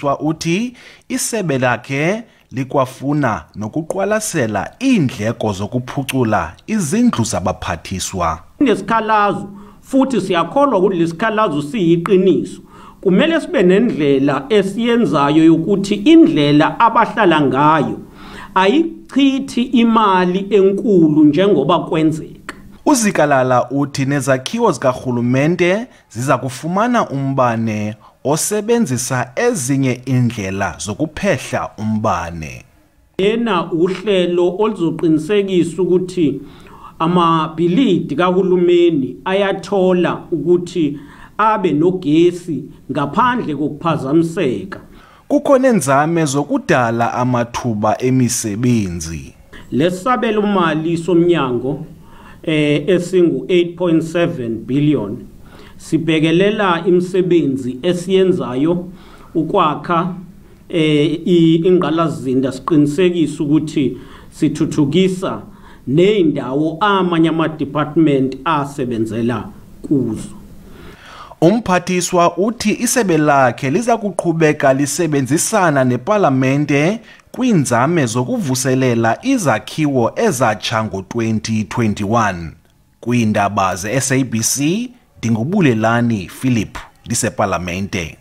Uthi isebe lakhe likwafuna nokuqwalasela iindleko zokuphucula izindlu zabaphathiswa. Nesikhalazo futhi siyakholwa ukuthi lesikhalazo siyiqiniso. Kumele sibe nendlela esiyenzayo yokuthi indlela abahlala ngayo ayichithi imali enkulu njengoba kwenzeka. UZikalala uthi nezakhiwo zikarhulumente ziza kufumana umbane osebenzisa ezinye iindlela zokuphehla umbane. Lena uhlelo oluzoqinisekisa ukuthi amabhilidi kahulumeni ayathola ukuthi abe nogesi ngaphandle kokuphazamiseka. Kukho neenzame zokudala amathuba emisebenzi. Lesabelo mali somnyango esingu 8.7 billion sibhekelela imisebenzi esiyenzayo ukwakha ingqalasizinda, siqinisekisa ukuthi sithuthukisa nezindawo amanye ama-department asebenzela kuzo. Umphathiswa uthi isebe lakhe liza kuqhubeka lisebenzisana nepalamente kwiinzame zokuvuselela izakhiwo ezatsha ngo-2021. Kwiindaba ze-SABC, ndinguBulelani Philip, ndisepalamente.